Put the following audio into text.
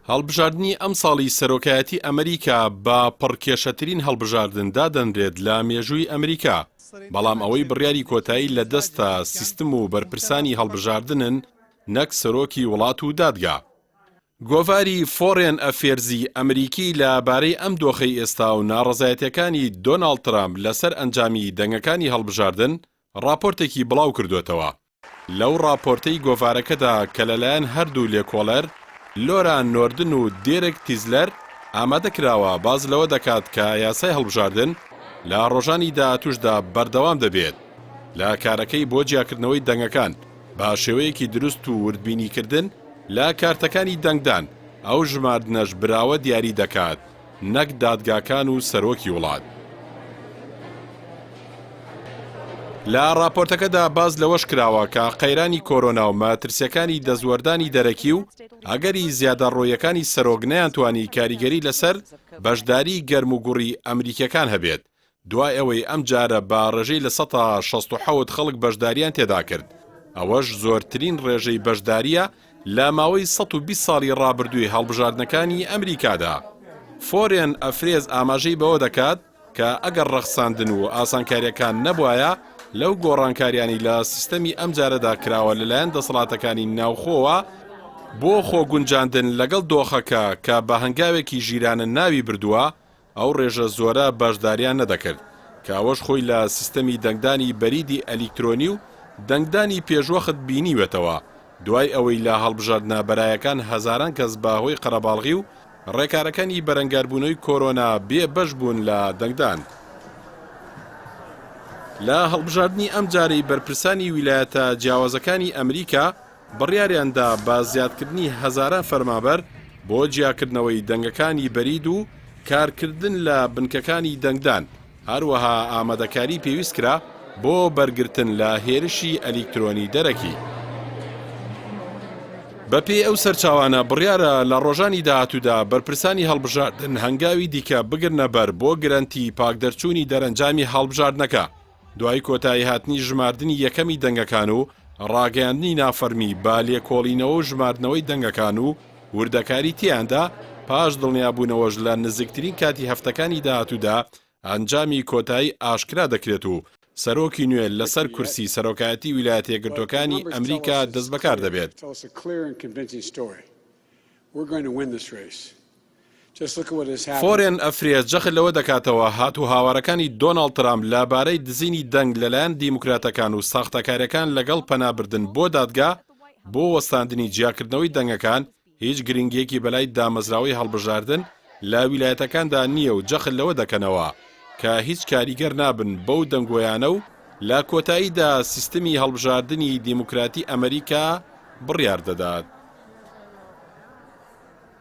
هەڵبژاردنی ئەمساڵی سەرۆکایەتی ئەمریکا بە پڕکێشەترین هەڵبژاردن دادەنرێت لە مێژووی ئەمریکا، بەڵام ئەوەی بڕیاری کۆتایی لە دەستە سیستم و بەرپرسانی هەڵبژاردنن نەک سەرۆکی وڵات و دادگا. گۆڤاری فۆرێن ئەفێرزی ئەمریکی لە بارەی ئەم دۆخەی ئێستا و ناڕەزایەتیەکانی دۆناڵد ترامپ لەسەر ئەنجامی دەنگەکانی هەڵبژاردن ڕاپۆرتێکی بڵاوکردۆتەوە. لەو ڕاپۆرتەی گۆڤارەکەدا کە لەلایەن هەردوو لێکۆڵەر، لۆرا نۆردن و دێرک تیزلەر، ئامادە کراوە، باس لەوە دەکات کە یاسای هەڵبژاردن لە ڕۆژانی داهاتووشدا بەردەوام دەبێت لە کارەکەی بۆ جیاکردنەوەی دەنگەکان بە شێوەیەکی دروست و وردبینیکردن لە کارتەکانی دەنگدان، ئەو ژماردنەش براوە دیاری دەکات. نەک دادگاکان و سەرۆکی وڵات. لە ڕاپۆرتەکەدا باس لەوەش کراوە کە قەیرانی کۆرۆنا و مەترسیەکانی دەستوەردانی دەرەکی و ئەگەری زیادەڕۆییەکانی سەرۆک نەیانتوانی کاریگەری لەسەر بەشداری گەرموگوڕی ئەمریکیەکان هەبێت دوای ئەوەی ئەمجارە بە ڕێژەی 67% خەڵک بەشداریان تێدا کرد، ئەوەش زۆرترین ڕێژەی بەشدارییە لە ماوەی 120 ساڵی ڕابردووی هەڵبژاردنەکانی ئەمریکادا. فۆرێن ئەفرێز ئاماژەی بەوە دەکات کە ئەگەر ڕەخساندن و ئاسانکارییەکان نەبوایە لەو گۆڕانکاریانەی لە سیستەمی ئەمجارەدا کراوە لەلایەن دەسەڵاتەکانی ناوخۆوە بۆ خۆگونجاندن لەگەڵ دۆخەکە کە بە هەنگاوێکی ژیرانە ناوی بردووە، ئەو ڕێژە زۆرە بەشداریان نەدەکرد، کە ئەوەش خۆی لە سیستەمی دەنگدانی بەریدی ئەلیکترۆنی و دەنگدانی پێشوەخت بینیوێتەوە، دوای ئەوەی لە هەڵبژاردنە بەرایەکان هەزاران کەس بە هۆی قەرەباڵغی و ڕێکارەکانی بەرەنگاربوونەوەی کۆرۆنا بێ بەش بوون لە دەنگدان. لە هەڵبژاردنی ئەمجارەی بەرپرسانی ویلایەتە جیاوازەکانی ئەمریکا، بڕیاریان دا بە زیادکردنی هەزاران فەرمانبەر بۆ جیاکردنەوەی دەنگەکانی بەرید و کارکردن لە بنکەکانی دەنگدان، هەروەها ئامادەکاری پێویست کرا بۆ بەرگرتن لە هێرشی ئەلیکترۆنی دەرەکی. بەپێی ئەو سەرچاوانە، بڕیارە لە ڕۆژانی داهاتوودا بەرپرسانی هەڵبژاردن هەنگاوی دیکە بگرنە بەر بۆ گرەنتی پاکدەرچوونی دەرەنجامی هەڵبژاردنەکە. دوای کۆتاییهاتنی ژماردنی یەکەمی دەنگەکان و ڕاگەیاندنی نافەرمی بە لێکۆڵینەوە و ژماردنەوەی دەنگەکان و وردەکاری تێیاندا، پاش دڵنیابوونەوەش لە نزیکترین کاتی هەفتەکانی داهاتوودا ئەنجامی کۆتایی ئاشکرا دەکرێت و سەرۆکی نوێ لەسەر کورسی سەرۆکایەتی ویلایەتەیەکگرتووەکانی ئەمریکا دەستبەکار دەبێت. فۆرێن ئەفرێس جەخت لەوە دەکاتەوە، هات و هاوارەکانی دۆناڵد ترامپ لە بارەی دزینی دەنگ لەلایەن دیموکراتەکان و ساختەکاریەکان لەگەڵ پەنابردن بۆ دادگا بۆ وەستاندنی جیاکردنەوەی دەنگەکان هیچ گرنگیەکی بەلای دامەزراوەی هەڵبژاردن لە ویلایەتەکاندا نییە و جەخت لەوە دەکەنەوە کە هیچ کاریگەر نابن بەو دەنگۆیانە و لە کۆتاییدا سیستمی هەڵبژاردنی دیموکراتی ئەمریکا بڕیار دەدات.